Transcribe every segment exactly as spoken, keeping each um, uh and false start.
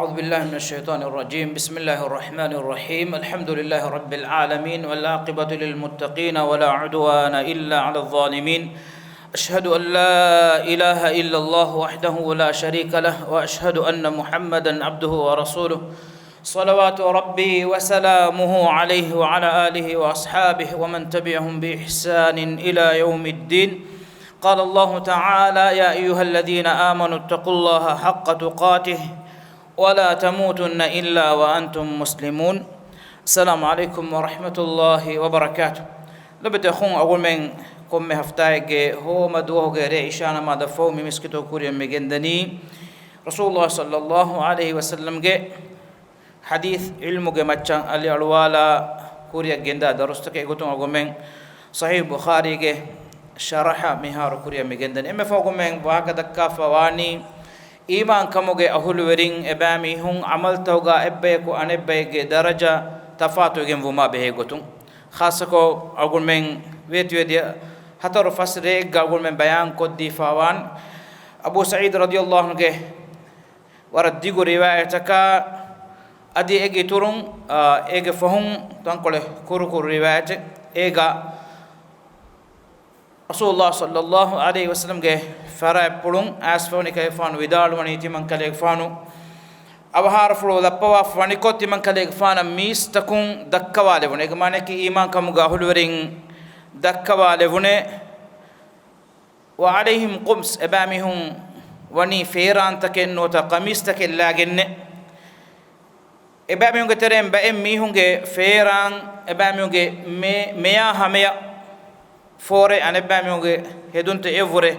أعوذ بالله من الشيطان الرجيم. بسم الله الرحمن الرحيم. الحمد لله رب العالمين، والعاقبة للمتقين، ولا عدوان إلا على الظالمين. أشهد أن لا إله إلا الله وحده لا شريك له، وأشهد أن محمدا عبده ورسوله. صلوات ربي وسلامه عليه وعلى آله وأصحابه ومن تبعهم بإحسان إلى يوم الدين. قال الله تعالى: يا أيها الذين آمنوا اتقوا الله حق تقاته ولا تموتن إلا وأنتم مسلمون. السلام عليكم ورحمة الله وبركاته. ލޮބުވެތި އަޚުން، އަޅުގަނޑުމެން ކޮންމެ ހަފްތާއެއްގެ ހޯމަ ދުވަހުގެ ރޭ އިޝާ ނަމާދަށް ފަހު މި މިސްކިތު ކުރިއަށް މި ގެންދަނީ ރަސޫލުﷲ ޞައްލަﷲ ޢަލައިހި ވަސައްލަމްގެ ޙަދީޘް ޢިލްމުގެ މައްޗަށް އަލިއަޅުވާލާ ކުރިއަށް ގެންދާ ދަރުސްތަކެއް. އެގޮތުން އަޅުގަނޑުމެން ޞަޙީޙު ބުޚާރީގެ ޝަރަޙަ މިހާރު ކުރިއަށް މި ގެންދަނީ. އެންމެ ފަހު އަޅުގަނޑުމެން ވާހަކަ ދައްކާފަ ވާނީ، އީމާންކަމުގެ އަހުލުވެރިން އެބައިމީހުން ޢަމަލުތަކުގަ އެއްބަޔަކު އަނެއްބައެއްގެ ދަރަޖަ ތަފާތުވެގެންވުމާ ބެހޭ ގޮތުން. ޚާއްޞަކޮށް އަޅުގަނޑުމެން ވޭތުވެދިޔަ ހަތަރު ފަސް ރޭއެއްގަ އަޅުގަނޑުމެން ބަޔާން ކޮށްދީފަ ވާން އަބޫ ސަޢީދު ރަޟިޔަﷲ ޢަންހުގެ ވަރަށް ދިގު ރިވާޔަތަކާ، އަދި އޭގެ އިތުރުން، އާ، އޭގެ ފަހުން ތަންކޮޅެއް ކުރު ކުރު ރިވާޔަތެއް. އޭގަ ރަސޫލުﷲ ޞައްލަﷲ ޢަލައިހި ވަސައްލަމްގެ ފަރާތްޕުޅުން އައިސްފަ ވަނީ ކަލޭގެފާނު ވިދާޅުވަނީ، ތިމަން ކަލޭގެފާނު އަވަހާރަފުޅު ލައްޕަވާފަ ވަނިކޮށް، ތިމަން ކަލޭގެފާނަށް މީސްތަކުން ދައްކަވާލެވުނޭ. އޭގެ މާނައަކީ އީމާންކަމުގެ އަހުލުވެރިން ދައްކަވާލެވުނޭ. وعليهم قمص، އެބައިމީހުން ވަނީ ފޭރާންތަކެއް ނުވަތަ ޤަމީސްތަކެއް ލާގެންނޭ. އެބައިމީހުންގެ ތެރެއިން ބައެއް މީހުންގެ ފޭރާން، އެބައިމީހުންގެ މެ-، މެޔާ ހަމަޔަށް ފޯރޭ، އަނެއްބައިމީހުންގެ ހެދުންތައް އެއަށްވުރެ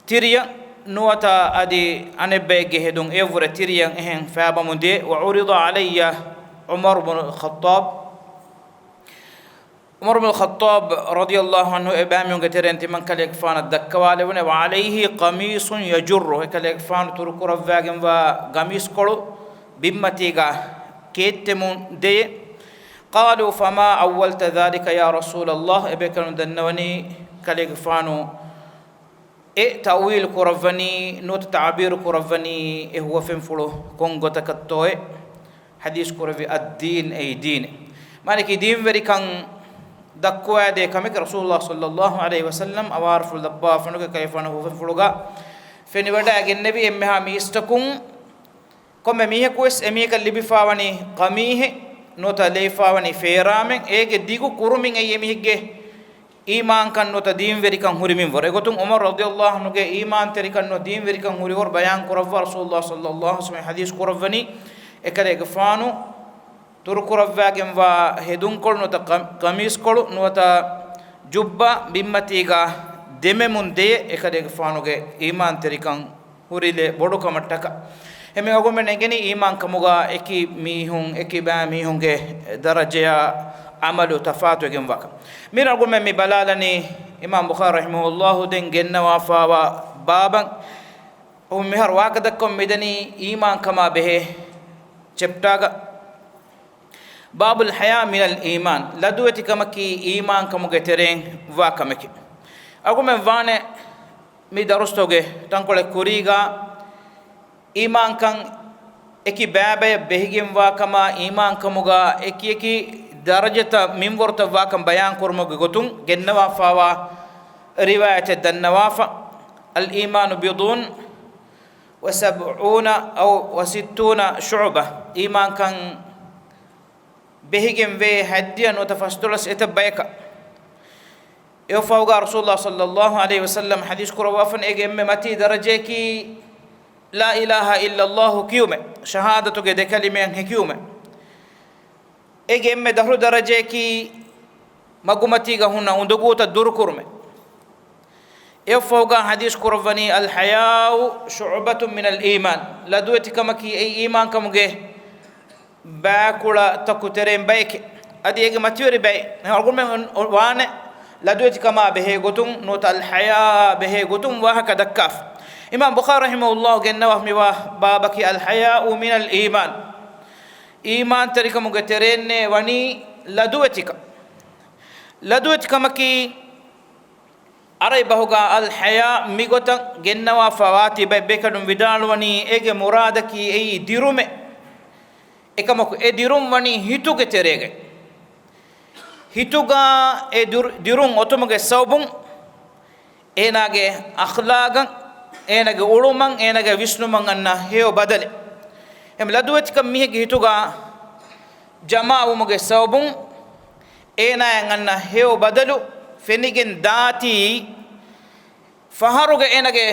ތިރިޔަށް ނުވަތަ އަދި އަނެއްބައެއްގެ ހެދުން އެއަށްވުރެ ތިރިޔަށް އެހެން ފާބަމުން ދިޔަ. وعرض علي عمر بن الخطاب، ޢުމަރު ބިން ޚައްޠާބް ރަޟިޔަﷲ ޢަންހު އެބައިމީހުންގެ ތެރެއިން ތިމަން ކަލޭގެފާނަށް ދައްކަވާލެވުނެ، وعليه قميص يجره، އެކަލޭގެފާނު ތުރުކުރައްވާގެންވާ ގަމީސްކޮޅު ބިންމަތީގަ ކޭއްތެމުން ދެޔެ. قالوا فما أولت ذلك يا رسول الله، އެބޭކަލުން ދަންނަވަނީ ކަލޭގެފާނު އެ ތައުވީލު ކުރައްވަނީ، ނުވަތަ ތަޢުބީރު ކުރައްވަނީ އެ ހުވަފެންފުޅު ކޮން ގޮތަކަށްތޯއޭ؟ ޙަދީޘް ކުރެއްވި الدين، އެއީ ދީނޭ. މާނައަކީ ދީންވެރިކަން ދައްކުވާދޭ ކަމެކޭ. ރަސޫލުﷲ ޞައްލަﷲ ޢަލައިހި ވަސައްލަމް އަވާރަފުޅު ލައްބަވާފަ ވަނިކޮށް ކަލޭގެފާނު ހުވަފެންފުޅުގަ ފެނިވަޑައިގެންނެވި އެންމެހާ މީސްތަކުން ކޮންމެ މީހަކުވެސް އެމީހަކަށް ލިބިފާވަނީ ޤަމީހެއް ނުވަތަ ލެއިފާވަނީ ފޭރާމެއް. އޭގެ ދިގު ކުރުމިން އެއީ އެމީހެއްގެ އީމާންކަން ނުވަތަ ދީންވެރިކަން ހުރި މިންވަރު. އެގޮތުން ޢުމަރު ރަޟިޔަﷲ ޢަންހުގެ އީމާންތެރިކަން ނުވަތަ ދީންވެރިކަން ހުރިވަރު ބަޔާން ކުރައްވާ ރަސޫލުﷲ ޞައްލަﷲ ޢަލައިހި ވަސައްލަމް ޙަދީޘް ކުރައްވަނީ، އެކަލޭގެފާނު ތުރުކުރައްވާގެންވާ ހެދުންކޮޅު ނުވަތަ ޤަ-، ޤަމީސްކޮޅު ނުވަތަ ޖުއްބާ ބިންމަތީގަ ދެމެމުން ދެޔެ، އެކަލޭގެފާނުގެ އީމާންތެރިކަން ހުރިލެއް ބޮޑު ކަމަށްޓަކާ. އެމެ އަޅުގަނޑުމެން އެނގެނީ އީމާންކަމުގަ އެކި މީހުން، އެކި ބައިމީހުންގެ ދަރަޖަޔާ ޢަމަލު ތަފާތުވެގެންވާކަން. މިރަށް އަޅުގަނޑުމެން މި ބަލާލަނީ އިމާމް ބުޚާރީ ރަޙިމަހުﷲ ދެން ގެންނަވާފާވާ ބާބަށް. އަޅުގަނޑު މިހާރު ވާހަކަ ދައްކަމުން މިދަނީ އީމާންކަމާ ބެހޭ ޗެޕްޓާގަ. باب الحياء من الإيمان، ލަދުވެތިކަމަކީ އީމާންކަމުގެ ތެރެއިން ވާ ކަމެކޭ. އަޅުގަނޑުމެން ވާނެ މި ދަރުސްތަކުގެ ތަންކޮޅެއް ކުރީގަ އީމާންކަން އެކި ބައިބަޔަށް ބެހިގެންވާކަމާ، އީމާންކަމުގަ އެކިއެކި ދަރަޖަތައް މިންވަރުތައް ވާކަން ބަޔާންކުރުމުގެ ގޮތުން ގެންނަވާފާވާ ރިވާޔަތެއް ދަންނަވާފަ. الإيمان بضع وسبعون أو وستون شعبة، އީމާންކަން ބެހިގެންވޭ ހަތްދިހަ ނުވަތަ ފަސްދޮޅަސް އެތައް ބަޔަކަށް. އެއަށްފަހުގަ ރަސޫލުﷲ ޞައްލަﷲ ޢަލައިހި ވަސައްލަމް ޙަދީޘް ކުރައްވާފަން، އޭގެ އެންމެ މަތީ ދަރަޖަޔަކީ لا إله إلا الله ކިޔުމެއް، ޝަހާދަތުގެ ދެ ކަލިމައަށް ހެކިވުމެއް. އޭގެ އެންމެ ދަށު ދަރަޖަޔަކީ މަގުމަތީގަ ހުންނަ އުނދަގޫތައް ދުރުކުރުމެއް. އެއަށްފަހުގަ ޙަދީޘް ކުރައްވަނީ الحياء شعبة من الإيمان، ލަދުވެތިކަމަކީ އެއީ އީމާންކަމުގެ ބާކުޅަތަކު ތެރެއިން ބަޔެކޭ. އަދި އޭގެ މަތިވެރި ބައެއް އަޅުގަނޑުމެން ވާނެ ލަދުވެތިކަމާ ބެހޭ ގޮތުން ނުވަތަ އަލްޙަޔާއާ ބެހޭ ގޮތުން ވާހަކަ ދައްކާފަ. އިމާމް ބުޚާރީ ރަޙިމަހުﷲ ގެންނަވާ މި ބާ-، ބާބަކީ الحياء من الإيمان، އީމާންތެރިކަމުގެ ތެރެއިންނޭ ވަނީ ލަދުވެތިކަން. ލަދުވެތިކަމަކީ އަރަބި ބަހުގަ އަލް ޙަޔާ މިގޮތަށް ގެންނަވާފަ ވާތީ ބައެއް ބޭކަލުން ވިދާޅުވަނީ އޭގެ މުރާދަކީ އެއީ ދިރުމެއް. އެކަމަކު އެ ދިރުން ވަނީ ހިތުގެ ތެރޭގައި. ހިތުގަ އެ ދުރު-، ދިރުން އޮތުމުގެ ސަބަބުން އޭނާގެ އަޚްލާގަށް، އޭނާގެ އުޅުމަށް، އޭނާގެ ވިސްނުމަށް އަންނަ ހެޔޮ ބަދަލެއް. އެމް ލަދުވެތިކަން މީހެއްގެ ހިތުގަ ޖަމާވުމުގެ ސަބަބުން އޭނާއަށް އަންނަ ހެޔޮ ބަދަލު ފެނިގެން ދާތީ، ފަހަރުގަ އޭނާގެ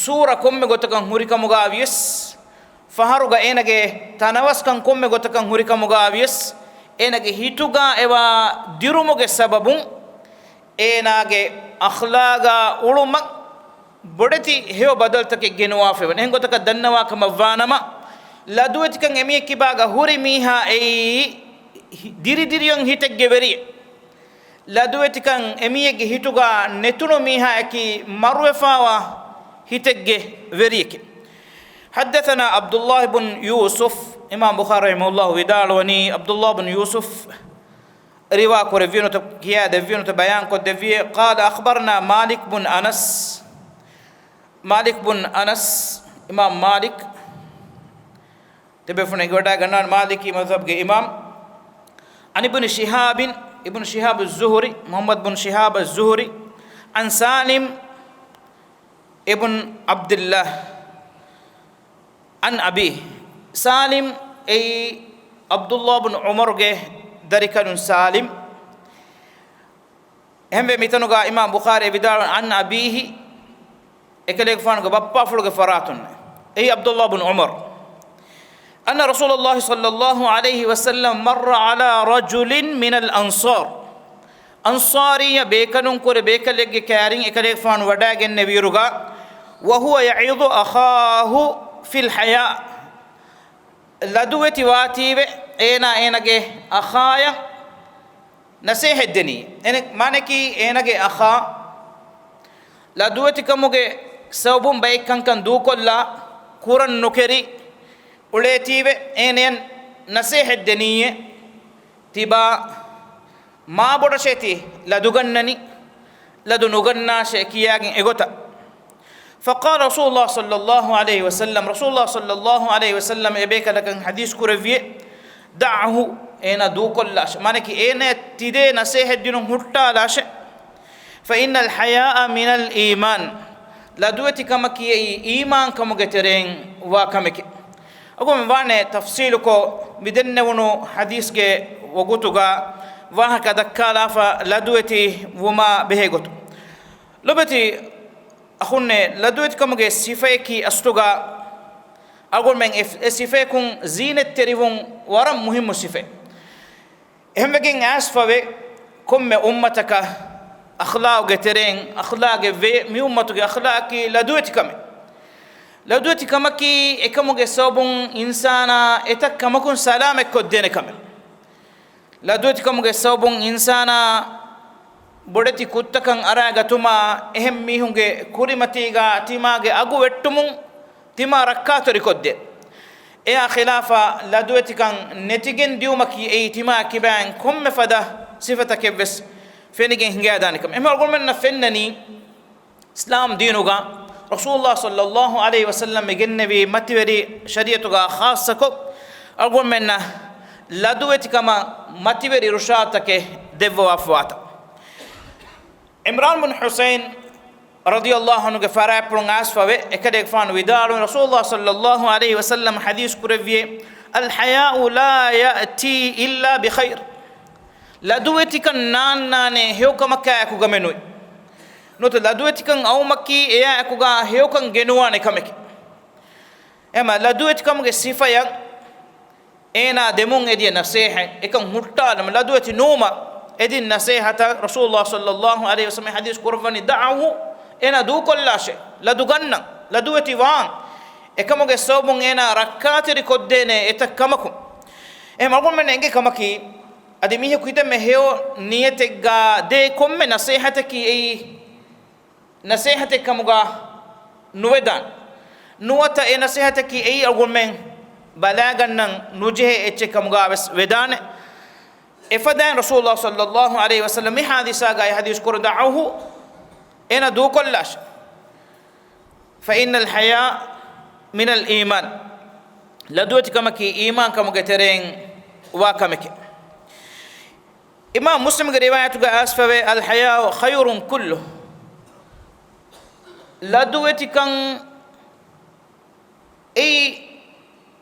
ސޫރަ ކޮންމެ ގޮތަކަށް ހުރިކަމުގަ ވިޔަސް، ފަހަރުގަ އޭނާގެ ތަނަވަސްކަން ކޮންމެ ގޮތަކަށް ހުރިކަމުގަ ވިޔަސް، އޭނާގެ ހިތުގަ އެވާ ދިރުމުގެ ސަބަބުން އޭނާގެ އަޚްލާގާ އުޅުމަށް ބޮޑެތި ހެޔޮ ބަދަލުތަކެއް ގެނުވާފައިވަނީ. އެހެން ގޮތަކަށް ދަންނަވާ ކަމަށް ވާނަމަ، ލަދުވެތިކަން އެމީހެއް ކިބާގަ ހުރި މީހާ އެއީ ދިރިދިރިއަށް ހިތެއްގެ ވެރިއެއް. ލަދުވެތިކަން އެމީހެއްގެ ހިތުގަ ނެތުނު މީހާއަކީ މަރުވެފައިވާ ހިތެއްގެ ވެރިއެކޭ. حدثنا عبد الله بن يوسف، އިމާމް ބުޚާރީ ރަޙިމަހުﷲ ވިދާޅުވަނީ، ޢަބްދުﷲ ބިން ޔޫސުފް ރިވާ ކުރެއްވިޔަ ނުތަ، ކިޔާ ދެއްވިޔަ ނުތަ، ބަޔާން ކޮށް ދެއްވިޔޭ، قال أخبرنا مالك بن أنس، މާލިކް ބުން އަނަސް، އިމާމް މާލިކް، ތިބޭފުޅުން އެނގިވަޑައިގަންނަވާނެ މާލިކީ މަޛްހަބްގެ އިމާމް. عن ابن شهاب، އިބްނު ޝިހާބު ޒުހުރީ، މުޙައްމަދު ބުން ޝިހާބު ޒުހުރީ، عن سالم ابن عبد الله، عن أبيه. ސާލިމް އެއީ ޢަބްދުﷲ ބުން ޢުމަރުގެ ދަރިކަލުން ސާލިމް. އެހެންވެ، މިތަނުގަ އިމާމް ބުޚާރީ ވިދާޅުވަނީ، عن أبيه، އެކަލޭގެފާނުގެ ބައްޕާފުޅުގެ ފަރާތުން. އެއީ ޢަބްދުﷲ ބުން ޢުމަރު. أن رسول الله صلى الله عليه وسلم مر على رجل من الأنصار. އަންޞާރީ ބޭކަލުން ކުރެ ބޭކަލެއްގެ ކާރިން އެކަލޭގެފާނު ވަޑައިގެންނެވިއިރުގަ، وهو يعظ أخاه في الحياء. ލަދުވެތި ވާތީވެ، އޭނާ އޭނާގެ އަޚާޔަށް ނަސޭހަތްދެނީ. އެނެ، މާނައަކީ އޭނާގެ އަޚާ ލަދުވެތިކަމުގެ ސަބަބުން ބައެއް ކަންކަން ދޫކޮށްލާ، ކުރަން ނުކެރި އުޅޭތީވެ، އޭނަޔަށް ނަސޭހަތްދެނީއޭ. ތިބާ މާބޮޑަށޭތީ ލަދުގަންނަނީ، ލަދު ނުގަންނާށޭ ކިޔާގެން އެގޮތަށް. فقال رسول الله صلى الله عليه وسلم، ރަސޫލުﷲ ޞައްލަﷲ ޢަލައިހި ވަސައްލަމަ އެބޭކަލަކަށް ޙަދީޘް ކުރެއްވިއޭ، دعه، އޭނާ ދޫކޮށްލާށޭ. މާނައަކީ އޭނަޔަށް ތިދޭ ނަސޭހަތްދިނުން ހުއްޓާލާށޭ. فإن الحياء من الإيمان، ލަދުވެތިކަމަކީ އެއީ އީމާންކަމުގެ ތެރެއިން ވާ ކަމެކޭ. އަގު މި ވާނެ ތަފްޞީލުކޮށް މިދެންނެވުނު ޙަދީޘްގެ ވަގުތުގަ ވާހަކަ ދައްކާލާފަ ލަދުވެތި ވުމާ ބެހޭ ގޮތުން. ލޮބެތި އަޚުންނޭ، ލަދުވެތިކަމުގެ ސިފަޔަކީ އަސްލުގަ އަޅުގަނޑުމެން އެ، އެ ސިފަޔަކުން ޒީނަތްތެރިވުން ވަރަށް މުހިއްމު ސިފައެއް. އެހެންވެގެން އައިސްފަވޭ، ކޮންމެ އުއްމަތަކަށް އަޚްލާގުގެ ތެރެއިން އަޚްލާގެއް ވޭ. މި އުއްމަތުގެ އަޚްލާގަކީ ލަދުވެތިކަމެއް. ލަދުވެތިކަމަކީ އެކަމުގެ ސަބަބުން އިންސާނާ އެތައް ކަމަކުން ސަލާމަތްކޮށްދޭނެ ކަމެއް. ލަދުވެތިކަމުގެ ސަބަބުން އިންސާނާ ބޮޑެތި ކުށްތަކަށް އަރާގަތުމާ، އެހެން މީހުންގެ ކުރިމަތީގަ ތިމާގެ އަގު ވެއްޓުމުން ތިމާ ރައްކާތެރިކޮށްދޭ. އެއާ ޚިލާފަށް ލަދުވެތިކަން ނެތިގެން ދިއުމަކީ އެއީ ތިމާ ކިބައިން ކޮންމެ ފަދަ ސިފަތަކެއްވެސް ފެނިގެން ހިނގައިދާނެ ކަމަށް. އެހެންވީމަ އަޅުގަނޑުމެންނަށް ފެންނަނީ، އިސްލާމް ދީނުގަ ރަސޫލުﷲ ޞައްލަﷲ ޢަލައިހި ވަސައްލަމް މި ގެންނެވި މަތިވެރި ޝަރީޢަތުގަ ޚާއްޞަކޮށް، އަޅުގަނޑުމެންނަށް ލަދުވެތިކަމަށް މަތިވެރި އިރުޝާދުތަކެއް ދެއްވަވާފަވާތަ. ޢިމްރާން ބުން ޙުސައިން ރަޟިޔަﷲ ޢަންހުގެ ފަރާތްޕުޅުން އައިސްފަވޭ، އެކަލޭގެފާނު ވިދާޅުވި، ރަސޫލުﷲ ޞައްލަﷲ ޢަލައިހި ވަސައްލަމް ޙަދީޘް ކުރެއްވިއޭ، الحياء لا يأتي إلا بخير. ލަދުވެތިކަން ނާންނާނެ ހެޔޮކަމަކާއެކުގަމެނު. ނުވަތަ ލަދުވެތިކަން އައުމަކީ އެއާއެކުގަ ހެޔޮކަން ގެނުވާނެ ކަމެކޭ. އެމަ ލަދުވެތިކަމުގެ ސިފަޔަށް އޭނާ ދެމުން އެދިޔަ ނަސޭހަތް، އެކަން ހުއްޓާލަމުން ލަދުވެތި ނުވުމަށް އެދިން ނަސޭހަތަށް ރަސޫލުﷲ ޞައްލަﷲ ޢަލައިހި ވަސައްލަމް ޙަދީޘް ކުރައްވަނީ، دعه، އޭނާ ދޫކޮށްލާށޭ، ލަދުގަންނަން، ލަދުވެތި ވާން. އެކަމުގެ ސަބަބުން އޭނާ ރައްކާތެރި ކޮށްދޭނެ އެތައް ކަމަކުން. އެހެން އަޅުގަނޑުމެން އެނގޭ ކަމަކީ، އަދި މީހަކު ހިތަށް ހެޔޮ ނިޔަތެއްގަ ދޭ ކޮންމެ ނަސޭހަތަކީ އެއީ ނަސޭހަތެއް ކަމުގަ ނުވެދާނެ. ނުވަތަ އެ ނަސޭހަތަކީ އެއީ އަޅުގަނޑުމެން ބަލާގަންނަން ނުޖެހޭ އެއްޗެއް ކަމުގަ ވެސް ވެދާނެ. އެފަދައިން ރަސޫލުﷲ ޞައްލަﷲ ޢަލައިހި ވަސައްލަމް މި ޙާދިސާގައި ޙަދީޘް ކުރައްވަނީ، دعه، އޭނާ ދޫކޮށްލާށި. فإن الحياء من الإيمان. ލަދުވެތިކަމަކީ އީމާންކަމުގެ ތެރެއިން ވާ ކަމެކެ. އިމާމް މުސްލިމްގެ ރިވާޔަތުގަ އައިސްފަވޭ، الحياء خير كله. ލަދުވެތިކަން އެއީ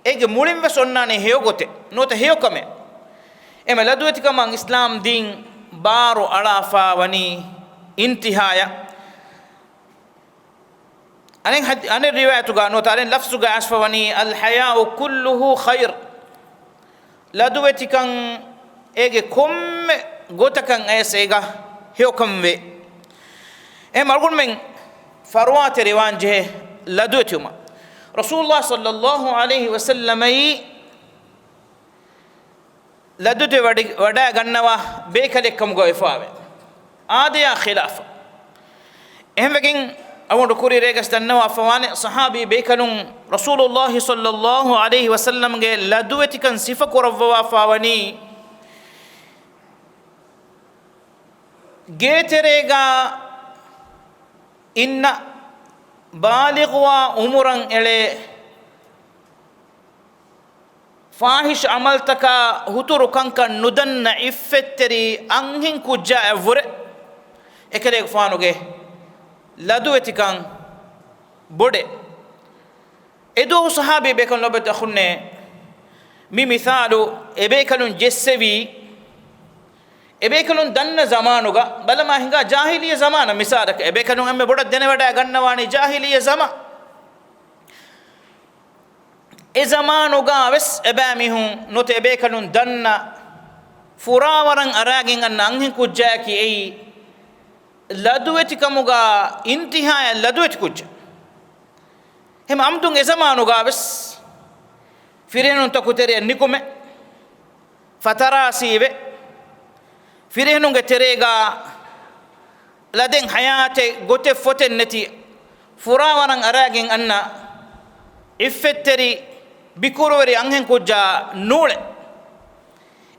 އޭގެ މުޅިން ވެސް އޮންނާނީ ހެޔޮ ގޮތެއް ނުވަތަ ހެޔޮ ކަމެއް. އެމެ ލަދުވެތިކަމަށް އިސްލާމް ދީން ބާރު އަޅާފާ ވަނީ އިންތިހާޔަށް. އަނެއް ހަދި-، އަނެއް ރިވާޔަތުގަ ނުވަތަ އަނެއް ލަފްޒުގަ އައިސްފަ ވަނީ، الحياء كله خير. ލަދުވެތިކަން އޭގެ ކޮންމެ ގޮތަކަށް އައިސް އޭގަ ހެޔޮކަން ވޭ. އެހެން އަޅުގަނޑުމެން ފަރުވާތެރިވާން ޖެހޭ ލަދުވެތިވުމަށް. ރަސޫލުﷲ ޞައްލަﷲު ޢަލައިހި ވަސައްލަމައީ ލަދުވެތި ވަޑި-، ވަޑައިގަންނަވާ ބޭކަލެއް ކަމުގަ ވެފާވޭ. އާދަޔާ ޚިލާފަށް. އެހެންވެގެން އަޅުގަނޑު ކުރި ރޭގަސް ދަންނަވާފަވާނެ، ޞަޙާބީ ބޭކަލުން ރަސޫލުﷲ ޞައްލަﷲު ޢަލައިހި ވަސައްލަމްގެ ލަދުވެތިކަން ސިފަ ކުރައްވަވާފާވަނީ، ގޭތެރޭގަ އިންނަ ބާލިޣުވާ އުމުރަށް އެޅޭ ފާޙިޝް ޢަމަލްތަކާ ހުތުރު ކަންކަން ނުދަންނަ ޢިއްފަތްތެރި އަންހެން ކުއްޖާއަށްވުރެ އެކަލޭގެފާނުގެ ލަދުވެތިކަން ބޮޑޭ. އެދުވަހު ޞަޙާބީ ބޭކަލުން ލޮބުވެތި އަޚުންނޭ، މި މިސާލު އެބޭކަލުން ޖެއްސެވީ، އެބޭކަލުން ދަންނަ ޒަމާނުގަ ބަލަމާ ހިނގާ ޖާހިލިއްޔަ ޒަމާނަށް މިސާލަކަށް އެބޭކަލުން އެންމެ ބޮޑަށް ދެނެވަޑައިގަންނަވާނީ ޖާހިލިއްޔަ ޒަމާން. އެ ޒަމާނުގަ ވެސް އެބައިމީހުން ނުވަތަ އެބޭކަލުން ދަންނަ ފުރާވަރަށް އަރާގެން އަންނަ އަންހެން ކުއްޖާއަކީ އެއީ ލަދުވެތިކަމުގަ އިންތިހާއަށް ލަދުވެތި ކުއްޖެއް. ހަމަ އަމްދުން އެ ޒަމާނުގަ ވެސް ފިރިހެނުންތަކު ތެރެއަށް ނިކުމެ، ފަތަރާސީވެ، ފިރިހެނުންގެ ތެރޭގަ ލަދެއް ހަޔާތެއް ގޮތެއް ފޮތެއް ނެތި ފުރާވަރަށް އަރާގެން އަންނަ އިއްފަތްތެރި ބިކުރުވެރި އަންހެން ކުއްޖާ ނޫޅެ.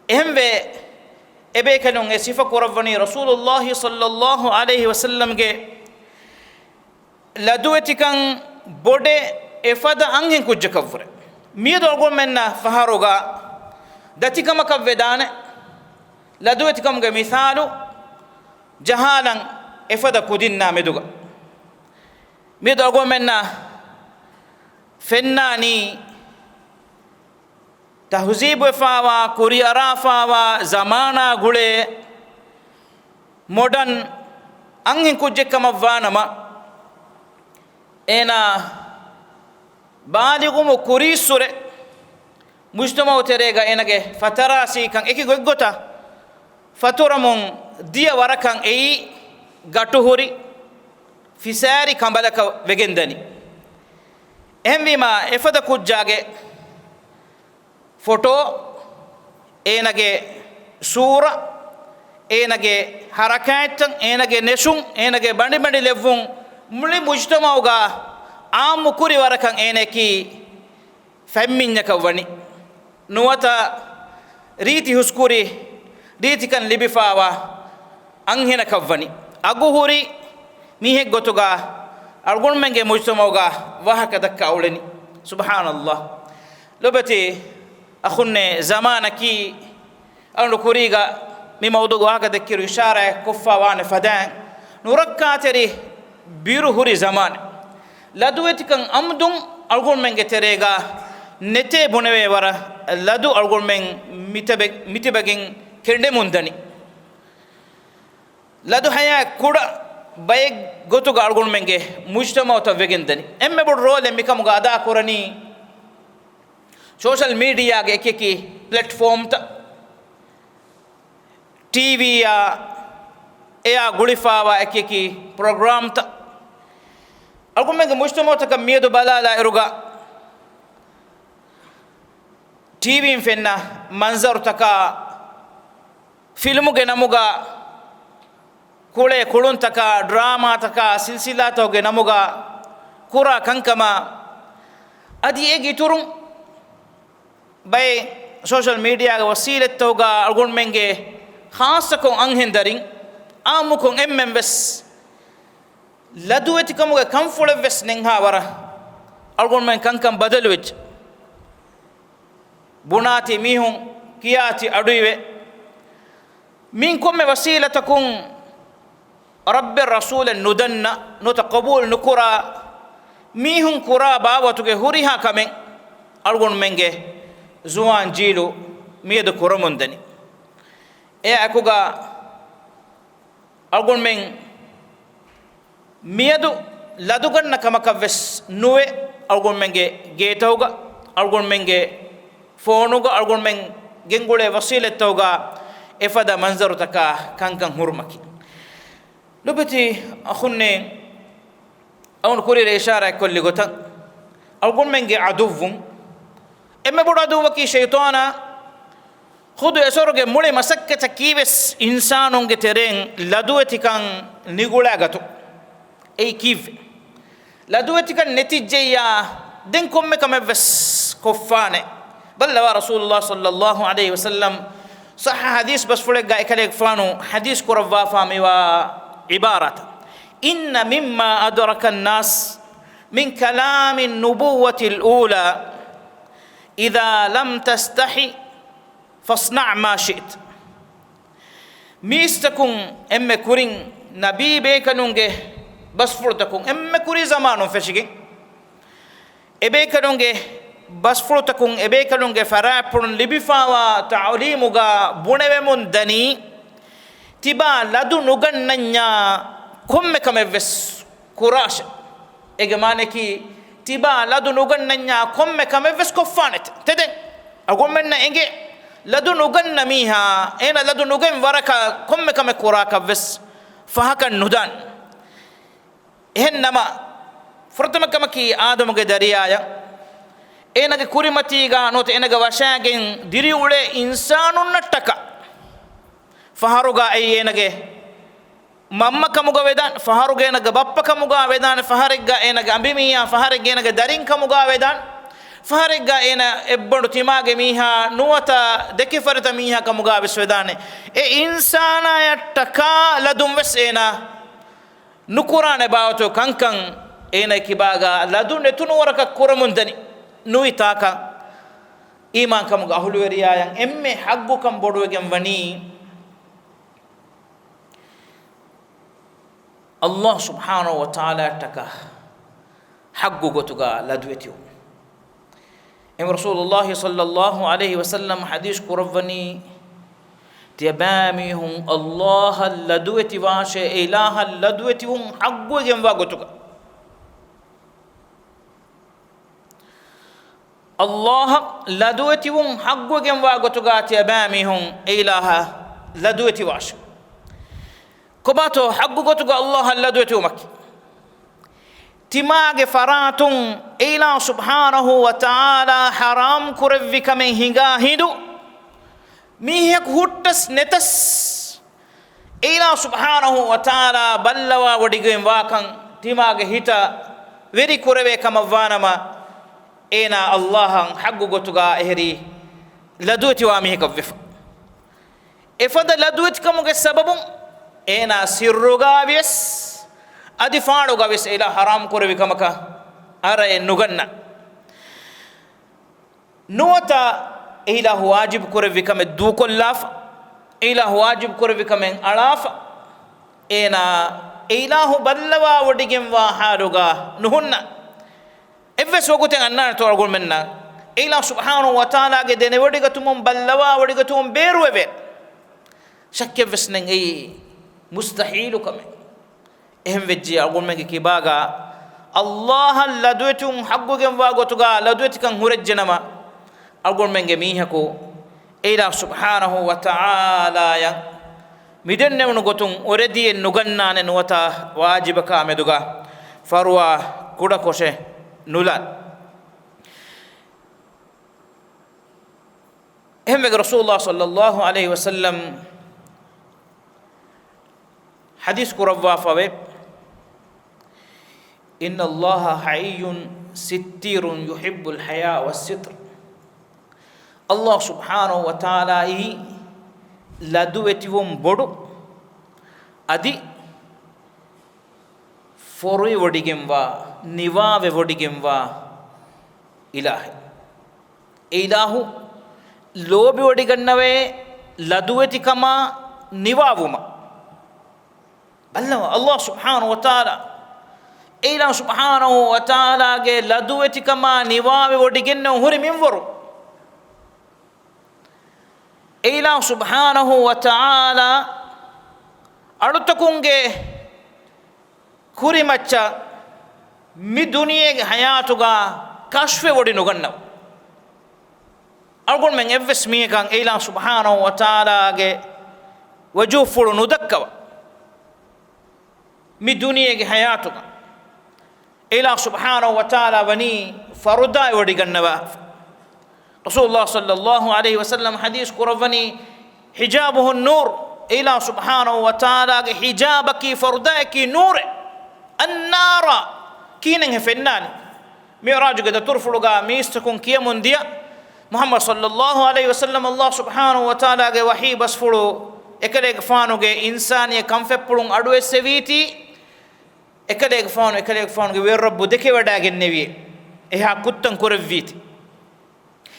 އެހެންވެ، އެބޭކަލުން އެ ސިފަ ކުރައްވަނީ ރަސޫލުﷲ ޞައްލަﷲު ޢަލައިހި ވަސައްލަމްގެ ލަދުވެތިކަން ބޮޑެ އެފަދަ އަންހެން ކުއްޖަކަށްވުރެ. މިއަދު އަޅުގަނޑުމެންނަށް ފަހަރުގަ ދަތިކަމަކަށް ވެދާނެ ލަދުވެތިކަމުގެ މިސާލު ޖަހާލަން އެފަދަ ކުދިންނާ މެދުގަ. މިއަދު އަޅުގަނޑުމެންނަށް ފެންނާނީ ތަހުޒީބުވެފާވާ، ކުރިއަރާފާވާ ޒަމާނާ ގުޅޭ މޮޑަން އަންހެން ކުއްޖެއްކަމަށްވާނަމަ، އޭނާ ބާލިޣުވުމު ކުރީއްސުރެ މުޖްތަމަޢު ތެރޭގަ އޭނަގެ ފަތަރާސީކަން އެކި ގޮތްގޮތަށް ފަތުރަމުން ދިޔަ ވަރަކަށް އެއީ ގަޓުހުރި ފިސާރި ކަނބަލަކަށް ވެގެންދަނީ. އެހެންވީމާ، އެފަދަ ކުއްޖާގެ ފޮޓޯ، އޭނަގެ ސޫރަ، އޭނަގެ ހަރަކާތްތައް، އޭނަގެ ނެށުން، އޭނަގެ ބަނޑިބަނޑި ލެއްވުން މުޅި މުޖްތަމަޢުގަ ޢާއްމު ކުރި ވަރަކަށް އޭނައަކީ ފެންމިންޏަކަށް ވަނީ. ނުވަތަ ރީތި ހުސްކުރި، ރީތިކަން ލިބިފާވާ އަންހެނަކަށް ވަނީ. އަގުހުރި މީހެއް ގޮތުގަ އަޅުގަނޑުމެންގެ މުޖްތަމަޢުގަ ވާހަކަ ދައްކާ އުޅެނީ. ސުބްޙާނަﷲ. ލޮބެތި އަޚުންނޭ، ޒަމާނަކީ އަޅުގަނޑު ކުރީގަ މި މައުޟޫޢުގެ ވާހަކަ ދެއްކިއިރު އިޝާރާތް ކޮށްފާ ވާނެ ފަދައިން، ނުރައްކާތެރި ބިރު ހުރި ޒަމާނެއް. ލަދުވެތިކަން އަމްދުން އަޅުގަނޑުމެންގެ ތެރޭގަ ނެތޭ ބުނެވޭ ވަރަށް ލަދު އަޅުގަނޑުމެން މިތެބެ-، މިތިބެގެން ކެނޑެމުން ދަނީ. ލަދު ހަޔާތް ކުޑަ ބައެއް ގޮތުގަ އަޅުގަނޑުމެންގެ މުޖްތަމަޢުތައް ވެގެން ދަނީ. އެންމެ ބޮޑު ރޯލެއް މިކަމުގަ އަދާކުރަނީ ސޯޝަލް މީޑިއާގެ އެކިއެކި ޕްލެޓްފޯމްތައް، ޓީވީއާ އެއާ ގުޅިފާވާ އެކިއެކި ޕްރޮގްރާމްތައް. އަޅުގަނޑުމެންގެ މުޖްތަމަޢުތަކަށް މިއަދު ބަލާލާއިރުގަ، ޓީވީން ފެންނަ މަންޒަރުތަކާ، ފިލްމުގެ ނަމުގަ ކުޅޭ ކުޅުންތަކާ، ޑްރާމާތަކާ، ސިލްސިލާތަކުގެ ނަމުގަ ކުރާ ކަންކަމާ، އަދި އޭގެ އިތުރުން ބައެއް ސޯޝަލް މީޑިއާގެ ވަސީލަތްތަކުގަ އަޅުގަނޑުމެންގެ ޚާއްޞަކޮށް އަންހެންދަރިން، އާއްމުކޮށް އެންމެން ވެސް ލަދުވެތިކަމުގެ ކަންފުޅެއްވެސް ނެންހާ ވަރަށް އަޅުގަނޑުމެން ކަންކަން ބަދަލުވެއްޖެ. ބުނާތި މީހުން ކިޔާތި އަޑުއިވޭ. މިން ކޮންމެ ވަސީލަތަކުން ރައްބެއް ރަސޫލެއް ނުދަންނަ ނުވަތަ ޤަބޫލު ނުކުރާ މީހުން ކުރާ ބާވަތުގެ ހުރިހާ ކަމެއް އަޅުގަނޑުމެންގެ ޒުވާން ޖީލު މިއަދު ކުރަމުންދަނީ. އެއާއެކުގަ އަޅުގަނޑުމެން މިއަދު ލަދުގަންނަ ކަމަކަށްވެސް ނުވެ، އަޅުގަނޑުމެންގެ ގޭތަކުގަ، އަޅުގަނޑުމެންގެ ފޯނުގަ، އަޅުގަނޑުމެން ގެންގުޅޭ ވަސީލަތްތަކުގަ އެފަދަ މަންޒަރުތަކާ ކަންކަން ހުރުމަކީ. ލޮބުވެތި އަޚުންނޭ، އަޅުގަނޑު ކުރިއަރަށް އިޝާރާތްކޮށްލި ގޮތަށް، އަޅުގަނޑުމެންގެ އަދުއްވުން، އެންމެ ބޮޑު އަދުއްވަކީ ޝައިޠާނާ. ޚުދު އެސޮރުގެ މުޅި މަސައްކަތަކީވެސް އިންސާނުންގެ ތެރެއިން ލަދުވެތިކަން ނިގުޅާގަތު. އެއީ ކީއްވެ؟ ލަދުވެތިކަން ނެތިއްޖެއްޔާ ދެން ކޮންމެ ކަމެއްވެސް ކޮށްފާނެ. ބައްލަވާ ރަސޫލުﷲ ޞައްލަﷲ ޢަލައިހި ވަސައްލަމް ޞައްޙަ ޙަދީޘް ބަސްފުޅެއްގަ އެކަލޭގެފާނު ޙަދީޘް ކުރައްވާފާ މިވާ ޢިބާރާތަށް، إن مما أدرك الناس من كلام النبوة الأولى إذا لم تستح فاصنع ما شئت. މީސްތަކުން އެންމެ ކުރިން ނަބީ ބޭކަލުންގެ ބަސްފުޅުތަކުން އެންމެ ކުރީ ޒަމާނުން ފެށިގެން، އެބޭކަލުންގެ ބަސްފުޅުތަކުން އެބޭކަލުންގެ ފަރާތްޕުޅުން ލިބިފާވާ ތަޢުލީމުގަ ބުނެވެމުން ދަނީ، ތިބާ ލަދު ނުގަންނަންޏާ ކޮންމެ ކަމެއްވެސް ކުރާށެ. އޭގެ މާނައަކީ، ތިބާ ލަދު ނުގަންނަންޏާ ކޮންމެ ކަމެއްވެސް ކޮށްފާނެތެ. ތެދެއް އަޅުގަނޑުމެންނަށް އެނގޭ، ލަދު ނުގަންނަ މީހާ، އޭނަ ލަދު ނުގެން ވަރަކަށް ކޮންމެ ކަމެއް ކުރާކަށްވެސް ފަހަކަށް ނުދާން. އެހެން ނަމަ، ފުރަތަމަ ކަމަކީ އާދަމުގެ ދަރިޔާޔަށް، އޭނަގެ ކުރިމަތީގަ ނުވަތަ އޭނަގެ ވަށާގެން ދިރިއުޅޭ އިންސާނުންނަށްޓަކާ ފަހަރުގަ އެއީ އޭނަގެ މަންމަ ކަމުގަ ވެދާނެ، ފަހަރުގަ އޭނަގެ ބައްޕަ ކަމުގަ ވެދާނެ، ފަހަރެއްގަ އޭނަގެ އަނބިމީހާ، ފަހަރެއްގަ އޭނަގެ ދަރިން ކަމުގަ ވެދާނެ، ފަހަރެއްގަ އޭނަ އެއްބަނޑު ތިމާގެ މީހާ ނުވަތަ ދެކިފަރިތަ މީހާ ކަމުގަ ވެސް ވެދާނެ. އެ އިންސާނާޔަށްޓަކާ ލަދުން ވެސް އޭނަ ނުކުރާނެ ބާވަތު ކަންކަން އޭނަ ކިބާގަ ލަދު ނެތުނު ވަރަކަށް ކުރަމުން ދަނީ. ނުވިތާކަށް އީމާންކަމުގެ އަހުލުވެރިޔާޔަށް އެންމެ ޙައްޤުކަން ބޮޑުވެގެން ވަނީ، ﷲ ސުބްޙާނަހޫ ވަތަޢާލާއަށްޓަކާ ޙައްޤު ގޮތުގަ ލަދުވެތިވުން. އެހެން ރަސޫލުﷲ ޞައްލަﷲ ޢަލައިހި ވަސައްލަމް ޙަދީޘް ކުރައްވަނީ، ތިޔަބައިމީހުން ﷲ އަށް ލަދުވެތިވާށޭ، އެ އިލާހަށް ލަދުވެތިވުން ޙައްޤުވެގެންވާ ގޮތުގަ. ﷲ އަށް ލަދުވެތިވުން ޙައްޤުވެގެންވާ ގޮތުގަ ތިޔަބައިމީހުން އެ އިލާހަށް ލަދުވެތިވާށޭ. ކޮބާތޯ ޙައްޤު ގޮތުގަ ﷲ އަށް ލަދުވެތިވުމަކީ؟ ތިމާގެ ފަރާތުން އެ އިލާހު ސުބްޙާނަހޫ ވަތަޢާލާ ޙަރާމް ކުރެއްވި ކަމެއް ހިނގާ ހިނދު، މީހަކު ހުއްޓަސް ނެތަސް، އެ އިލާހު ސުބްޙާނަހޫ ވަތަޢާލާ ބައްލަވާވޮޑިގެން ވާކަން ތިމާގެ ހިތަށް ވެރި ކުރެވޭ ކަމަށް ވާނަމަ، އޭނާ ﷲ އަށް ޙައްޤު ގޮތުގަ އެހެރީ ލަދުވެތިވާ މީހަކަށް ވެފަ. އެފަދަ ލަދުވެތިކަމުގެ ސަބަބުން އޭނާ ސިއްރުގަ ވިޔަސް، އަދި ފާޅުގަ ވިޔަސް އެ އިލާހު ޙަރާމް ކުރެއްވި ކަމަކަށް އަރައެއް ނުގަންނަ. ނުވަތަ އެ އިލާހު ވާޖިބު ކުރެއްވި ކަމެއް ދޫކޮށްލާފަ، އެ އިލާހު ވާޖިބު ކުރެއްވި ކަމެއް އަޅާފަ، އޭނާ އެ އިލާހު ބައްލަވާވޮޑިގެންވާ ޙާލުގަ ނުހުންނަ. އެއްވެސް ވަގުތެއް އަންނާނެތޯ އަޅުގަނޑުމެންނަށް އެ އިލާހު ސުބްޙާނަހޫ ވަތަޢާލާގެ ދެނެވޮޑިގަތުމުން ބައްލަވާވޮޑިގަތުމުން ބޭރުވެވޭ؟ ޝައްކެއްވެސް ނެތް، އެއީ މުސްތަޙީލު ކަމެއް. އެހެން ވެއްޖެ އަޅުގަނޑުމެންގެ ކިބާގަ ﷲ އަށް ލަދުވެތިވުން ޙައްޤުވެގެންވާ ގޮތުގަ ލަދުވެތިކަން ހުރެއްޖެނަމަ، އަޅުގަނޑުމެންގެ މީހަކު އެ އިލާހު ސުބްޙާނަހޫ ވަތަޢާލާއަށް މިދެންނެވުނު ގޮތުން އޮރެދިއެއް ނުގަންނާނެ ނުވަތަ ވާޖިބަކާ މެދުގަ ފަރުވާ ކުޑަކޮށެއް ނުލާން. އެހެންވެގެން ރަސޫލުﷲ ޞައްލަﷲ ޢަލައިހި ވަސައްލަމް ޙަދީޘް ކުރައްވާފަވޭ، إن الله حيي ستير يحب الحياء والستر. ﷲ ސުބްޙާނަހޫ ވަތަޢާލާއީ ލަދުވެތިވުން ބޮޑު، އަދި ފޮރުވިވޮޑިގެންވާ، ނިވާވެވޮޑިގެންވާ އިލާހެއް. އެ އިލާހު ލޯބިވޮޑިގަންނަވައޭ ލަދުވެތިކަމާ ނިވާވުމަށް. ބައްލަވާ، ﷲ ސުބްޙާނަހޫ ވަތަޢާލާ، އެ އިލާހު ސުބްޙާނަހޫ ވަތަޢާލާގެ ލަދުވެތިކަމާ ނިވާވެވޮޑިގެންނެވުނު ހުރި މިންވަރު. އެ އިލާހު ސުބްޙާނަހޫ ވަތަޢާލާ އަޅުތަކުންގެ ކުރިމައްޗަށް މި ދުނިޔޭގެ ޙަޔާތުގަ ކަޝްފެވޮޑި ނުގަންނަވާ. އަޅުގަނޑުމެން އެއްވެސް މީހަކަށް އެ އިލާހު ސުބްޙާނަހޫ ވަތަޢާލާގެ ވަޖޫހުފުޅު ނުދައްކަވާ. މި ދުނިޔޭގެ ޙަޔާތުގަ އެ އިލާހު ސުބްޙާނަހޫ ވަތަޢާލާ ވަނީ ފަރުދާވެވޮޑިގަންނަވާ. ރަސޫލުﷲ ޞައްލައްލާހު ޢަލައިހި ވަސައްލަމަ ޙަދީޘް ކުރައްވަނީ، حجابه النور، އެ އިލާހު ސުބްޙާނަހޫ ވަތަޢާލާގެ ޙިޖާބަކީ ފަރުދާއަކީ ނޫރެއް. النار، ކިހިނެއްހޭ ފެންނާނީ؟ މިޢުރާޖުގެ ދަތުރުފުޅުގަ މީސްތަކުން ކިޔަމުން ދިޔަ، މުޙައްމަދު ޞައްލައްލާހު ޢަލައިހި ވަސައްލަމަ ﷲ ސުބްޙާނަހޫ ވަތަޢާލާގެ ވަޙީ ބަސްފުޅު އެކަލޭގެފާނުގެ އިންސާނީ ކަންފަތްޕުޅުން އަޑުއެއްސެވީތީ، އެކަލޭގެފާނު، އެކަލޭގެފާނުގެ ވެރިރައްބު ދެކެވަޑައިގެންނެވިއޭ، އެހާ ކުށްތައް ކުރެއްވީތީ.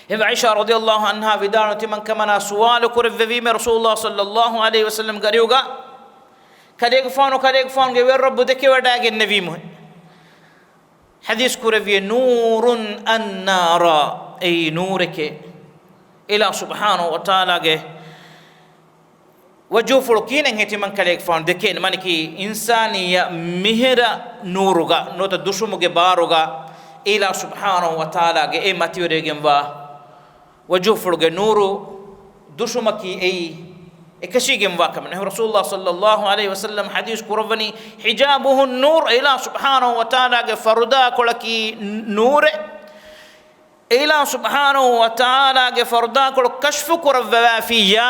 އެހެންވެ ޢާއިޝާ ރަޟިޔައްލާހު ޢަންހާ ވިދާޅުވި، ތިމަން ކަމަނާ ސުވާލު ކުރެއްވެވީމޭ ރަސޫލުﷲ ޞައްލައްލާހު ޢަލައިހި ވަސައްލަމްގެ އަރިހުގަ، ކަލޭގެފާނު، ކަލޭގެފާނުގެ ވެރިރައްބު ދެކެވަޑައިގެންނެވީމުހޭ؟ ޙަދީޘް ކުރެއްވިއޭ، نور أنار، އެއީ ނޫރެކޭ. އިލާހު ސުބްޙާނަހޫ ވަތަޢާލާގެ ވަޖޫހުފުޅު ކިހިނެއްހޭ ތިމަން ކަލޭގެފާނު ދެކޭނެ؟ މާނައަކީ އިންސާނިއްޔަ މިހިރަ ނޫރުގަ ނުވަތަ ދުށުމުގެ ބާރުގަ އިލާހު ސުބްޙާނަހޫ ވަތަޢާލާގެ އެ މަތިވެރިވެގެންވާ ވަޖޫހުފުޅުގެ ނޫރު ދުށުމަކީ އެއީ އެކަށީގެންވާ ކަމެއް. ރަސޫލުﷲ ޞައްލައްލާހު ޢަލައިހި ވަސައްލަމަ ޙަދީޘް ކުރައްވަނީ، حجابه النور، އިލާހު ސުބްޙާނަހޫ ވަތަޢާލާގެ ފަރުދާކޮޅަކީ ނޫރެއް. އެ އިލާހު ސުބްޙާނަހޫ ވަތަޢާލާގެ ފަރުދާކޮޅު ކަޝްފު ކުރައްވަވާފިއްޔާ،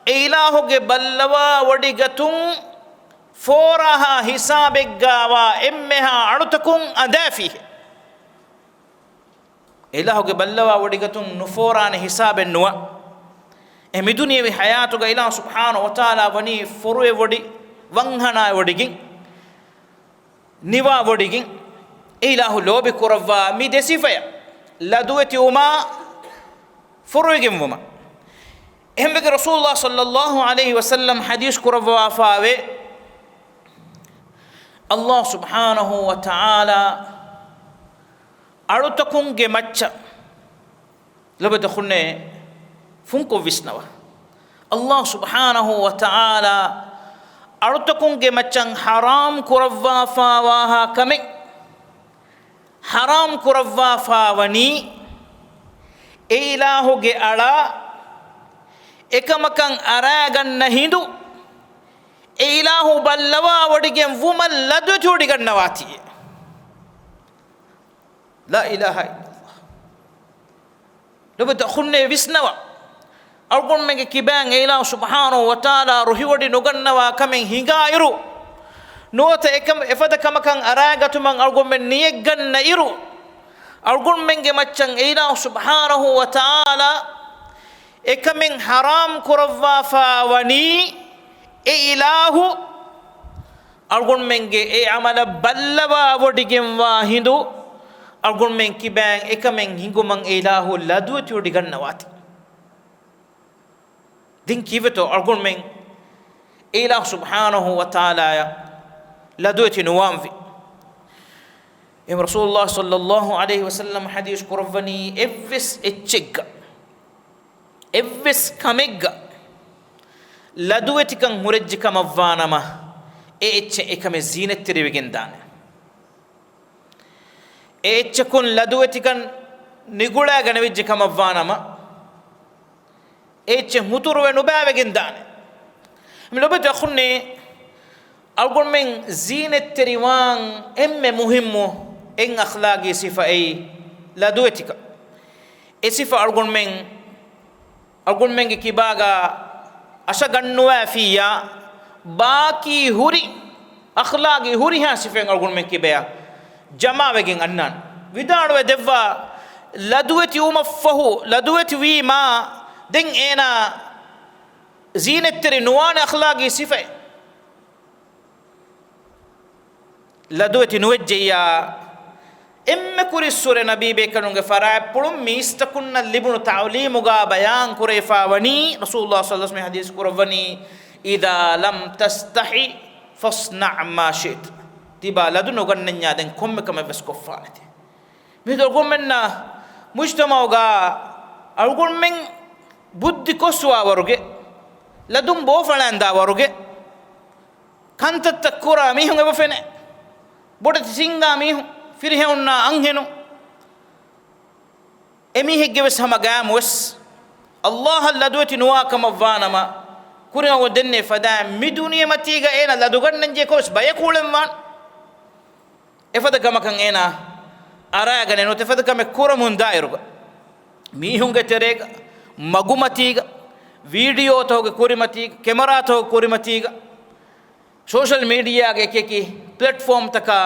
އެ އިލާހުގެ ބައްލަވާވޮޑިގަތުން ފޯރާހާ ހިސާބެއްގައިވާ އެންމެހާ އަޅުތަކުން އަނދާފިހެން. އެ އިލާހުގެ ބައްލަވާވޮޑިގަތުން ނުފޯރާނެ ހިސާބެއް ނުވާ. އެ މިދުނިޔެވި ޙަޔާތުގަ އިލާހު ސުބްޙާނަހޫ ވަތަޢާލާ ވަނީ ފޮރުވެވޮޑި، ވަންހަނާވޮޑިގެން، ނިވާވޮޑިގެން. އެ އިލާހު ލޯބި ކުރައްވާ މި ދެ ސިފަޔަށް، ލަދުވެތިވުމާ ފޮރުވިގެންވުމާ. އެހެންވެގެން ރަސޫލުﷲ ޞައްލައްލާހު ޢަލައިހި ވަސައްލަމަ ޙަދީޘް ކުރައްވާފައިވޭ، ﷲ ސުބްޙާނަހޫ ވަތަޢާލާ އަޅުތަކުންގެ މައްޗަށް، ލޮބުވެތި އަޚުންނޭ، ފުންކޮށް ވިސްނަވާ. ﷲ ސުބްޙާނަހޫ ވަތަޢާލާ އަޅުތަކުންގެ މައްޗަށް ޙަރާމް ކުރައްވާފައިވާހާ ކަމެއް ޙަރާމް ކުރައްވާފައިވަނީ، އެ އިލާހުގެ އަޅާ އެކަމަކަށް އަރާގަންނަ ހިނދު، އެ އިލާހު ބައްލަވާވޮޑިގެން ވުމަށް ލަދުވެތިވޮޑިގަންނަވާތީ. ލާ އިލާހަ އިއްލައްލާހް. ލޮބުވެތި އަޚުންނޭ ވިސްނަވާ. އަޅުގަނޑުމެންގެ ކިބައިން އެ އިލާހު ސުބްޙާނަހޫ ވަތަޢާލާ ރުހިވޮޑި ނުގަންނަވާ ކަމެއް ހިނގާއިރު، ނުވަތަ އެކަމަ، އެފަދަ ކަމަކަށް އަރާގަތުމަށް އަޅުގަނޑުމެން ނިޔަތްގަންނަ އިރު، އަޅުގަނޑުމެންގެ މައްޗަށް އެ އިލާހު ސުބްޙާނަހޫ ވަތަޢާލާ އެކަމެއް ޙަރާމް ކުރައްވާފައިވަނީ، އެ އިލާހު އަޅުގަނޑުމެންގެ އެ ޢަމަލަށް ބައްލަވާވޮޑިގެންވާ ހިނދު، އަޅުގަނޑުމެން ކިބައިން އެކަމެއް ހިނގުމަށް އެ އިލާހު ލަދުވެތިވޮޑިގަންނަވާތީ. ދެން ކީއްވެތޯ އަޅުގަނޑުމެން އެ އިލާހު ސުބްޙާނަހޫ ވަތަޢާލާއަށް ލަދުވެތި ނުވާންވީ؟ އެހެން ރަސޫލުﷲ ޞައްލައްލާހު ޢަލައިހި ވަސައްލަމަ ޙަދީޘް ކުރައްވަނީ، އެއްވެސް އެއްޗެއްގަ، އެއްވެސް ކަމެއްގަ ލަދުވެތިކަން ހުރެއްޖެ ކަމަށްވާނަމަ، އެ އެއްޗެއް އެކަމެއް ޒީނަތްތެރިވެގެންދާނެ. އެ އެއްޗަކުން ލަދުވެތިކަން ނިގުޅާގަނެވިއްޖެ ކަމަށްވާނަމަ، އެ އެއްޗެއް ހުތުރުވެ ނުބައިވެގެންދާނެ. މި ލޮބުވެތި އަޚުންނޭ، އަޅުގަނޑުމެން ޒީނަތްތެރިވާން އެންމެ މުހިއްމު އެއް އަޚްލާގީ ސިފައެއް ލަދުވެތިކަން. އެ ސިފަ އަޅުގަނޑުމެން، އަޅުގަނޑުމެންގެ ކިބާގަ އަށަގަންނުވާފިއްޔާ، ބާކީ ހުރި އަޚްލާގީ ހުރިހާ ސިފައިން އަޅުގަނޑުމެން ކިބަޔަށް ޖަމާވެގެން އަންނާނެ. ވިދާޅުވެ ދެއްވާ، ލަދުވެތިވުމަށްފަހު، ލަދުވެތިވީމާ، ދެން އޭނާ ޒީނަތްތެރި ނުވާނެ އަޚްލާގީ ސިފައެއް. ލަދުވެތި ނުވެއްޖެއްޔާ، އެންމެ ކުރިއްސުރެ ނަބީބޭކަލުންގެ ފަރާތްޕުޅުން މީސްތަކުންނަށް ލިބުނު ތަޢުލީމުގާ ބަޔާން ކުރެވިފާވަނީ، ރަސޫލުﷲ ޞައްލަﷲ ޢަލައިހި ވަސައްލަމަ ޙަދީޘް ކުރައްވަނީ، "إذا لم تستح فاصنع ما شئت." ތިބާ ލަދު ނުގަންނަންޏާ ދެން ކޮންމެ ކަމެއް ވެސް ކޮށްފާނެތޭ. މި ދޮގުމެންނަށް މުޖްތަމަޢުގާ އަޅުގަނޑުމެން ބުއްދި ކޮށްސުވާ ވަރުގެ، ލަދުން ބޯފަޅާންދާ ވަރުގެ، ކަންތައްތައް ކުރާ މީހުން އެބަ ފެނޭ. ބޮޑެތި ސިނގާ މީހުން، ފިރިހެނުންނާ އަންހެނުން. އެމީހެއްގެ ވެސް ހަމަ ގައިމު ވެސް ﷲ އަށް ލަދުވެތި ނުވާ ކަމަށް ވާނަމަ، ކުރިއަށް ދެންނެވި ފަދައިން މި ދުނިޔެމަތީގަ އޭނަ ލަދުގަންނަން ޖެހޭ ކޮށް ބަޔަކު އުޅެން ވާނެ. އެފަދަ ކަމަކަށް އޭނާ އަރާގަނެ ނުވަތަ އެފަދަ ކަމެއް ކުރަމުން ދާއިރުގަ، މީހުންގެ ތެރޭގަ، މަގުމަތީގަ، ވީޑިއޯތަކުގެ ކުރިމަތީގަ، ކެމެރާތަކުގެ ކުރިމަތީގަ، ސޯޝަލް މީޑިއާގެ އެކި އެކި ޕްލެޓްފޯމްތަކާ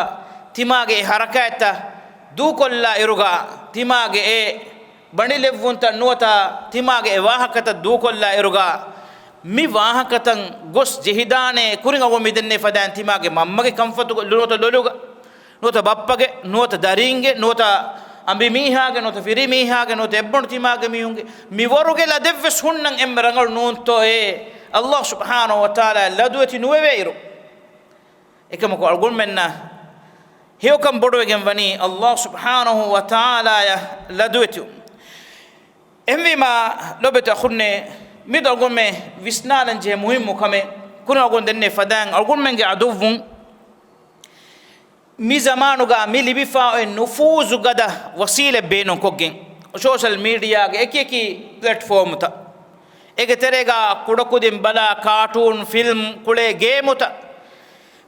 ތިމާގެ އެ ހަރަކާތްތައް ދޫކޮށްލާ އިރުގަ، ތިމާގެ އެ ބަނޑިލެއްވުންތައް ނުވަތަ ތިމާގެ އެ ވާހަކަތައް ދޫކޮށްލާ އިރުގަ، މި ވާހަކަތައް ގޮސް ޖެހިދާނެ ކުރިން އަގު މި ދެންނެވި ފަދައިން ތިމާގެ މަންމަގެ ކަންފަތުގަ ނުވަތަ ލޮލުގަ، ނުވަތަ ބައްޕަގެ، ނުވަތަ ދަރީންގެ، ނުވަތަ އަނބިމީހާގެ، ނުވަތަ ފިރިމީހާގެ، ނުވަތަ އެއްބަނޑު ތިމާގެ މީހުންގެ، މި ވަރުގެ ލަދެއްވެސް ހުންނަން އެންމެ ރަނގަޅު ނޫންތޯއޭ؟ ﷲ ސުބްޙާނަހޫ ވަތަޢާލާ ލަދުވެތި ނުވެވޭ އިރު. އެކަމަކު އަޅުގަނޑުމެންނަށް ހެޔޮކަން ބޮޑުވެގެން ވަނީ ﷲ ސުބްޙާނަހޫ ވަތަޢާލާއަށް ލަދުވެތި. އެހެންވީމާ، ލޯބިވެތި އަޚުންނޭ، މި ދޮގުމެ ވިސްނާލަން ޖެހޭ މުހިއްމު ކަމެއް، ކުރިން އަޅުގަނޑު ދެންނެވި ފަދައިން އަޅުގަނޑުމެންގެ އަދުއްވުން މި ޒަމާނުގަ މި ލިބިފާ އޮތް ނުފޫޒު ގަދަ ވަސީލަތް ބޭނުންކޮށްގެން، ސޯޝަލް މީޑިއާގެ އެކި އެކި ޕްލެޓްފޯމުތައް، އޭގެ ތެރޭގަ ކުޑަކުދިން ބަލާ ކާޓޫން، ފިލްމް، ކުޅޭ ގޭމުތައް،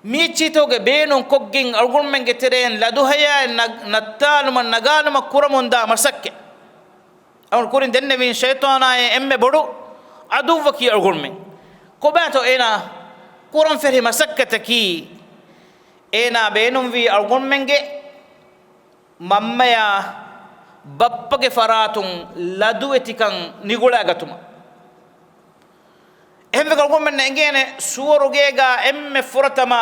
މި އެއްޗިތޯގެ ބޭނުންކޮށްގެން އަޅުގަނޑުމެންގެ ތެރެއިން ލަދުހަޔާއެއް ނަ-، ނައްތާލުމަށް ނަގާލުމަށް ކުރަމުންދާ މަސައްކަތް. އަޅުގަނޑު ކުރިން ދެންނެވިން ޝައިޠާނާއޭ އެންމެ ބޮޑު އަދުއްވަކީ އަޅުގަނޑުމެން. ކޮބާތޯ އޭނާ ކުރަން ފެށި މަސައްކަތަކީ؟ އޭނާ ބޭނުންވީ އަޅުގަނޑުމެންގެ މަންމަޔާ ބައްޕަގެ ފަރާތުން ލަދުވެތިކަން ނިގުޅާގަތުމަށް. އެހެންވެ އަޅުގަނޑުމެންނަށް އެނގޭނެ ސުވަރުގޭގަ އެންމެ ފުރަތަމަ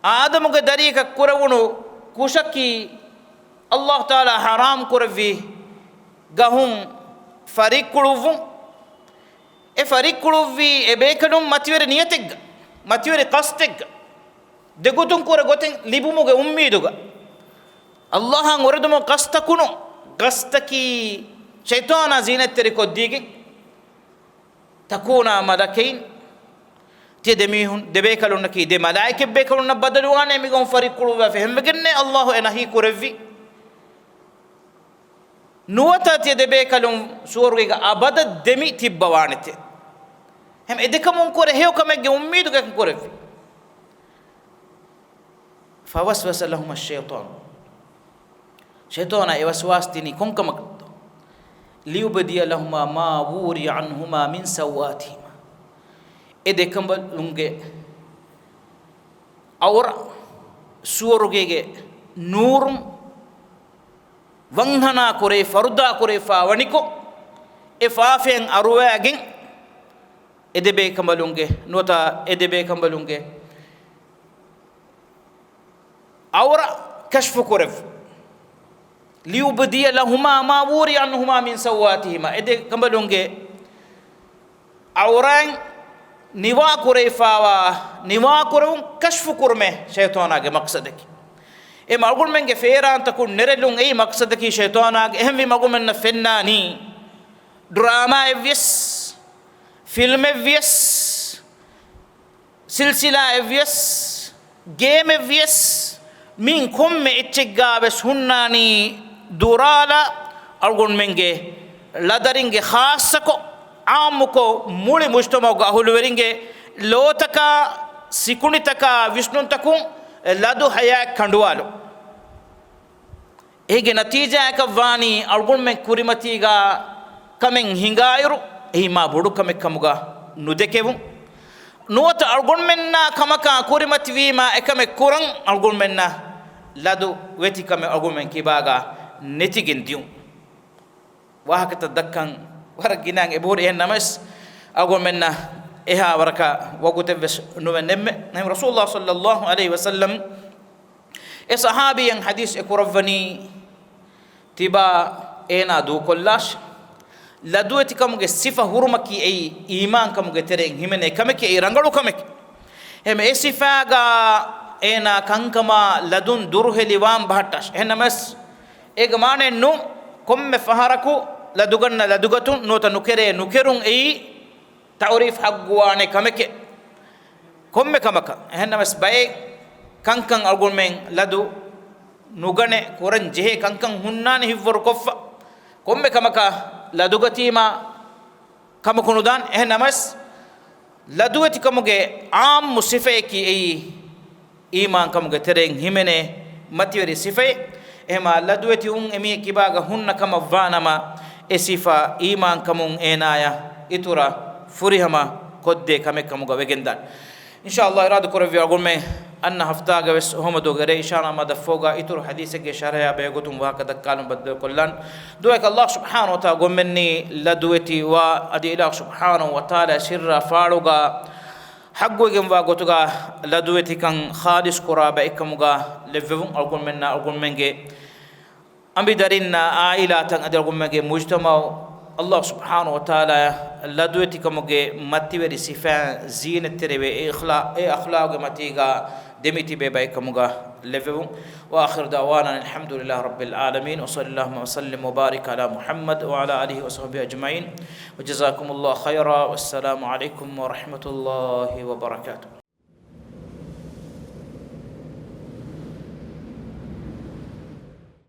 އާދަމުގެ ދަރިއަކަށް ކުރެވުނު ކުށަކީ، ﷲ ތަޢާލާ ޙަރާމް ކުރެއްވި ގަހުން ފަރިއްކުޅުއްވުން. އެ ފަރިއްކުޅުއްވީ އެބޭކަލުން މަތިވެރި ނިޔަތެއްގަ، މަތިވެރި ޤަޞްދެއްގަ، ދެގޮތުން ކުރެ ގޮތެއް ލިބުމުގެ އުއްމީދުގަ. ﷲ އަށް އުރެދުމުގެ ޤަޞްދަކުނު، ޤަޞްދަކީ ޝައިޠާނާ ޒީނަތްތެރިކޮށްދީގެން، "تكونا ملكين." ތިޔަ ދެމީހުން، ދެބޭކަލުންނަކީ ދެ މަލާއިކަތްބޭކަލުންނަށް ބަދަލުވާނޭ މިގޮން ފަރިއްކުޅުއްވާފަ. އެހެންވެގެންނޭ ﷲ އެ ނަހީ ކުރެއްވީ. ނުވަތަ ތިޔަ ދެބޭކަލުން ސުވަރުގޭގަ އަބަދަށް ދެމި ތިއްބަވާނެތޭ. ހަމަ އެ ދެކަމުން ކުރެ ހެޔޮ ކަމެއްގެ އުއްމީދުގައި ކުރެއްވި. فوسوس لهما الشيطان. ޝައިޠާނާ އެ ވަސްވާސް ދިނީ ކޮންކަމަކަށްތޯ؟ ليبدي لهما ما وري عنهما من سوآتهما. އެ ދެކަނބަލުންގެ އައުރަ ސުވަރުގޭގެ ނޫރުން ވަންހަނާ ކުރެ، ފަރުދާ ކުރެފާ ވަނިކޮށް، އެ ފާފައިން އަރުވައިގެން، އެ ދެބޭކަނބަލުންގެ، ނުވަތަ އެ ދެބޭކަނބަލުންގެ އައުރަ ކަޝްފު ކުރެވު. ليبدي لهما ما وري عنهما من سوآتهما. އެ ދެ ކަނބަލުންގެ އައުރާތް ނިވާ ކުރެވިފާވާ، ނިވާ ކުރެވުން ކަޝްފު ކުރުމޭ ޝައިޠާނާގެ މަޤްޞަދަކީ. އެ މަގުންމެންގެ ފޭރާންތަކުން ނެރެލުން އެއީ މަޤްޞަދަކީ ޝައިޠާނާގެ. އެހެންވީ މަގުމެންނަށް ފެންނާނީ ޑްރާމާއެއްވިޔަސް، ފިލްމެއްވިޔަސް، ސިލްސިލާއެއްވިޔަސް، ގޭމެއްވިޔަސް، މިން ކޮންމެ އެއްޗެއްގާވެސް ހުންނާނީ ދުރާލާ އަޅުގަނޑުމެންގެ ޅަދަރިންގެ ޚާއްޞަކޮށް، އާއްމުކޮށް، މުޅި މުޖްތަމަޢުގެ އަހުލުވެރިންގެ ލޯތަކާ، ސިކުނޑިތަކާ، ވިސްނުންތަކުން ލަދު ހަޔާތް ކަނޑުވާލުން. އޭގެ ނަތީޖާއަކަށް ވާނީ އަޅުގަނޑުމެން ކުރިމަތީގާ ކަމެއް ހިނގާއިރު، އެއީ މާ ބޮޑު ކަމެއް ކަމުގަ ނުދެކެވުން. ނުވަތަ އަޅުގަނޑުމެންނާ ކަމަކާ ކުރިމަތިވީމާ އެކަމެއް ކުރަން އަޅުގަނޑުމެންނަށް ލަދު ވެތި ކަމެއް އަޅުގަނޑުމެން ކިބާގާ ނެތިގެން ދިޔުން. ވާހަކަތައް ދައްކަން ވަރަށް ގިނައިން އެބަހުރި. އެހެން ނަމަވެސް، އަޅުގަނޑުމެންނަށް އެހާ ވަރަކަށް ވަގުތެއްވެސް ނުވެން ނެއްމެ. ނަމަ ރަސޫލުﷲ ޞައްލަﷲ ޢަލައިހި ވަސައްލަމް އެ ޞަޙާބީއަށް ޙަދީޘް އެކުރައްވަނީ ތިބާ އޭނާ ދޫކޮށްލާށި. ލަދުވެތިކަމުގެ ސިފަ ހުރުމަކީ އެއީ އީމާންކަމުގެ ތެރެއިން ހިމެނޭ ކަމެކޭ، އެއީ ރަނގަޅު ކަމެކޭ. އެހެން އެ ސިފާގަ އޭނާ ކަންކަމާ ލަދުން ދުރުހެލިވާން ބަހައްޓާށި. އެހެންނަމަވެސް އޭގެ މާނައެއް ނޫން ކޮންމެ ފަހަރަކު ލަދުގަންނަ ލަދުގަތުން ނުވަތަ ނުކެރޭ ނުކެރުން އެއީ ތަޢުރީފް ޙައްޤުވާނެ ކަމެކޭ. ކޮންމެ ކަމަކަށް. އެހެންނަމަވެސް ބައެއް ކަންކަން އަޅުގަނޑުމެން ލަދު ނުގަނެ، ކުރަން ޖެހޭ ކަންކަން ހުންނާނެ ހިތްވަރު ކޮށްފަ. ކޮންމެ ކަމަކަށް ލަދުގަތީމާ ކަމަކު ނުދާން. އެހެން ނަމަވެސް، ލަދުވެތިކަމުގެ ޢާއްމު ސިފައަކީ އެއީ، އީމާންކަމުގެ ތެރެއިން ހިމެނޭ މަތިވެރި ސިފައެއް. އެހެމާ ލަދުވެތި ވުން އެމީހެއް ކިބާގަ ހުންނަ ކަމަށް ވާނަމަ، އެ ސިފަ އީމާންކަމުން އޭނާޔަށް އިތުރަށް ފުރިހަމަ ކޮށްދޭ ކަމެއް ކަމުގަ ވެގެންދާނެ. އިންޝާﷲ އިރާދަ ކުރެއްވި އަޅުގަނޑުމެން އަންނަ ހަފްތާގަ ވެސް އުހުމަދުގެ ރޭ އިޝާރާ މަދަށްފަހުގަ އިތުރު ޙަދީޘެއްގެ ޝަރަޙަޔާ ބެހޭގޮތުން ވާހަކަ ދައްކާލަން ބައްދަލުކޮށްލާން. ދުޢައެކަށް ﷲ ސުބްޙާނަހޫ ވަތަޢާލާ ގޮންމެންނީ ލަދުވެތި ވާ އަދި އިލާހު ސުބްޙާނަހޫ ވަތަޢާލާ ސިއްރާ ފާޅުގަ ޙައްޤުވެގެންވާ ގޮތުގަ ލަދުވެތިކަން ޚާލިޞް ކުރާ ބައެއްކަމުގަ ލެއްވެވުން. އަޅުގަނޑުމެންނާ އަޅުގަނޑުމެންގެ އަނބިދަރިންނާ ޢާއިލާތައް އަދި އަޅުގަނޑުމެންގެ މުޖްތަމަޢު ﷲ ސުބްޙާނަހޫ ވަތަޢާލާ ލަދުވެތިކަމުގެ މަތިވެރި ސިފައިން ޒީނަތްތެރިވެ، އެ އިޚްލާ-، އެ އަޚްލާގުގެ މަތީގަ ދެމިތިބޭ ބައެއްކަމުގަ ލެއްވެވުން. وآخر دعوانا أن الحمد لله رب العالمين، وصل اللهم وسلم وبارك على محمد وعلى آله وصحبه أجمعين، وجزاكم الله خيرا، والسلام عليكم ورحمة الله وبركاته.